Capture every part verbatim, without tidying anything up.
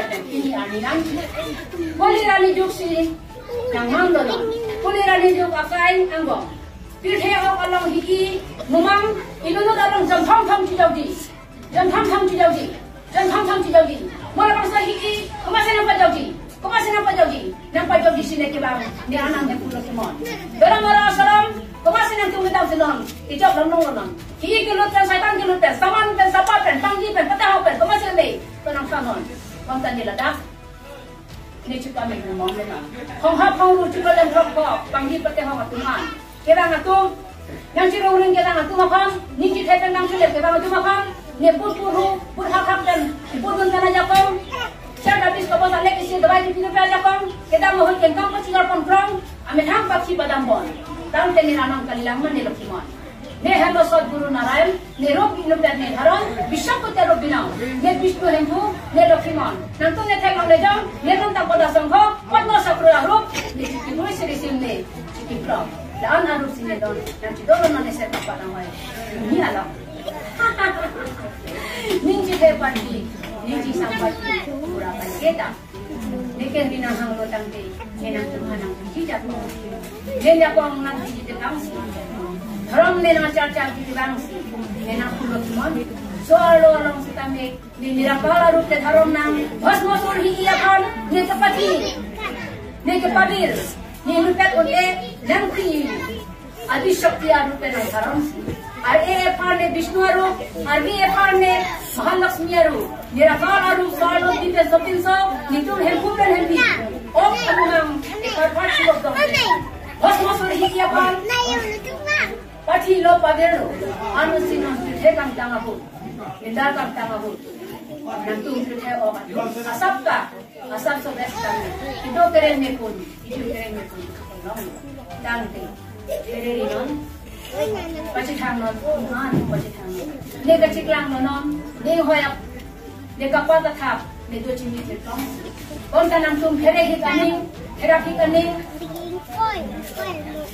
Pini arni nang, kuli arni juk si nangmang donon. Kuli arni juk akai angbong. Pirthe ok along hi-i mumang, inut along jam phang phang chijokji. Jam phang phang chijokji. Jam phang phang chijokji. Mo labangso hi-i, komatsi nangpajokji. Komatsi nangpajokji. Nangpajokji si ne kevang, ne Arnam hemphu lo kimon. Dolang aro asalam, komatsi nangtum kedam sinon. Ijok long long long. Hi-i kelut pen, Satan kelut pen, saman pen, sapa pen, pangji pen, patahok pen, komatsi le, to nangthanon. Bang tani ladak. Ne chepame mong le na. Hong hap hong ru chepalem thok thok, pangji patahok atum an. Kevang atum, nangchirong ring kevang atum aphan, ningje thek pen nangchile kevang atum aphan, ne but but hu, but hak hak pen, but dun pen ajakong, char dabis kobos alek isi dawai di pinu pe ajakong, kedam mohon kengkang pachikar pon krong, amethang pakhi padam bon. Tangte ne Arnam kalilang mane lo kimon. Ne helo Sadguru Narayan, ne rup inut pen ne dharon, Bishakute rup binong, ne Bishnu hemphu, ne lo kimon. Nangtum ne theklong le jong, ne nangtum pada sangho, Padma Sakura arup, ne chikimui siri sim ne, chikiplong. La-an arup si ne don, nangchidolo non ne ser kapat nang hoi. Ni alam. Ningje the pati, ningje sang pati, pura paiketa. Ne kehri nanghang lo tangte, ne nangtum aphan nangpiji jakong. Ne jakong nangpiji tekang si. Dharam ne nangchar char piji bang si. Ne nangphu lo kimon. So arlo along sitame, ne nirakal arup te dharam nang bhasmasur hi-i aphan, ne kepathi. Ne kepabir. Ne lupet un-e nangphi. Adi Shakti arup pen nangdharam si. Ar-e aphan ne Bishnu arup, ar-e aphan ne Mahalakshmi arup. Nirakal arup, so arlo di pen so pinso, netum hemphu pen hembi. Ok amumang, epar par chilok dong. Bhasmasur hi-i aphan. Pathi lo pabir lo. Anu si nang pirthe kangtang ahut. Nindar kangtang ahut. Nangtum pirthe ok. Asap ta. Asap so best kami. Ido kereng mekun, ido kereng mekun. Long. Tangte. Kereng non. Pachethang non, man pachethang non. Ne kachiklang non, ne hoyak. Ne kapat athap, ne do chini chetong. Bonta nangtum phere hik aning, pherak hik aning.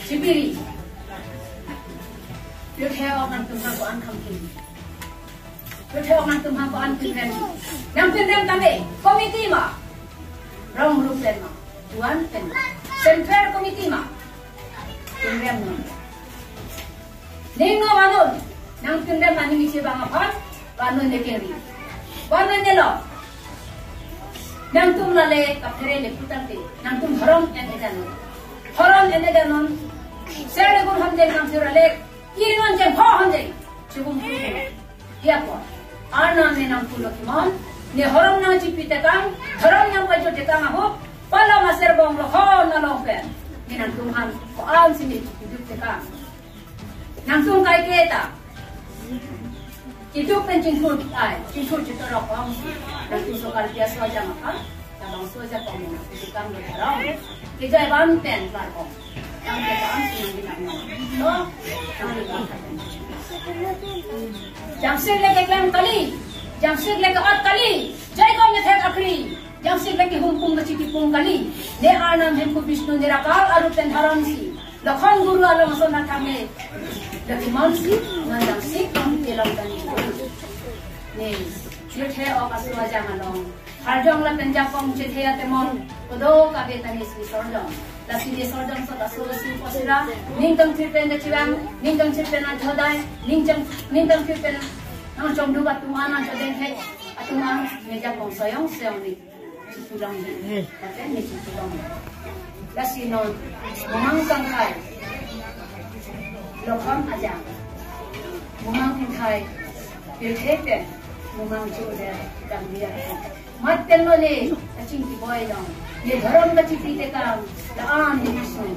Chipiri. Pirthe ok nangtum ha ko-an kham kini. Pirthe ok nangtum ha ko-an pinrem. Nangpinrem tame, committee ma. Rong rup pen ma. Duan pen ma. Central committee ma. Pinrem non. Ning no vanun. Nangpinrem aning isi bang aphan. Vanun ne keri. Vanun ne lo. Nangtum lale kaphere le putangte. Nangtum harom en edan non. Harom en edan non. Ser le gun ham den nang sir le. Iri non jen pho hon jai. Chibum phu. Iya ko. Arnam ne nangphu lo kimon. Ne harom nangchipi tekang. Harom nangpajut tekang ahut. Pala maser bong lo hon na long pen. Ne nangtum aphan ko-an si ne chipi tekang. Nangtum kai ke ta. Kiduk pen chingthur ai. Chingthur chitorok ong. Nangtum so kal pia so aja maka. Tabang so aja kong. Chipi kam lo harom. Kijai ban pen klar kong. Tangte ta-an si nang binang nang. To, tangte ta-an. Jamsik le keklem kali, jamsik le ke-ot kali, jai ko methek akhri, jamsik le kehum pung kachikipung kali, ne Arnam hemphu Bishnu nirakal arup pen dharam si, Lokhon Guru along ason athak ne, le kimon si, non jamsik kong kelong tani. Ne, pirthe ok aso ajang along. Arjong lapen jakong chethe atemon, kodo kabe tani si sorjong. Lasi ne sorjong so ta so si posira, ningtang thir pen kachivang, ningtang thir pen ajodai, ningtang, ningtang thir pen nangchomduk atum an, nangchodeng thek atum an, ne jakong soyong soyong ne chipulong ne. Lapen ne chipulong. Lasi non, mumang kangkai, Lokhon ajang. Mumang ingkai, pirthe pen, mumang choder, dam dia. Mat pen lo ne, kachingki boi long. Ne dharam kachipi tekang, la-an ne Bishnu,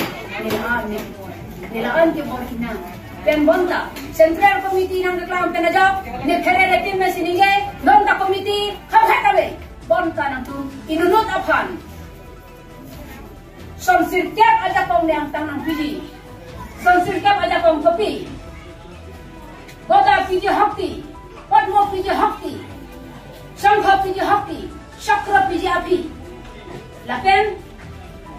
ne la-an ne kebor. Ne la-an kebor kinang. Pen bonta, Central Committee nangkeklang pen ajok, ne phere le tim mesi ningje, nonta committee, kham hai kave. Bonta nangtum, inutnut aphan. Son sirkep ajakong ne angtang nangpiji. Son sirkep ajakong kopi. Goda piji hokti, Padma piji hokti, Sangha piji hokti, Chakra piji aphi. Lapen,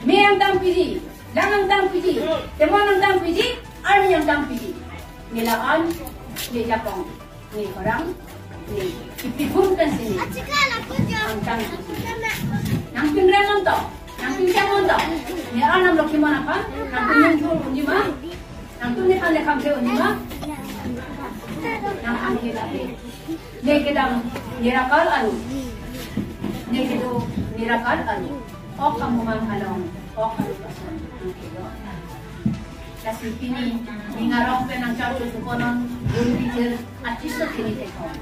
me angtang piji, lang angtang piji, temon angtang piji, army angtang piji. Ne la-an, ne jakong, ne khorang, Ipihun kan sini. Angkang. Nangpinrem non to. Nangpinrem non to. Ni arnam lo kimon aphan. Nangpinrem thur unji ma. Nangtum nephan lekham the unji ma. Nang angke la. Ne kedam nirakal alu. Ne kedo nirakal alu. Ok kamumang along. Ok alu pason. Angke lo. Lasi pini, ning arong pen nangchar chukuponon, guru teacher, artist pini tekon.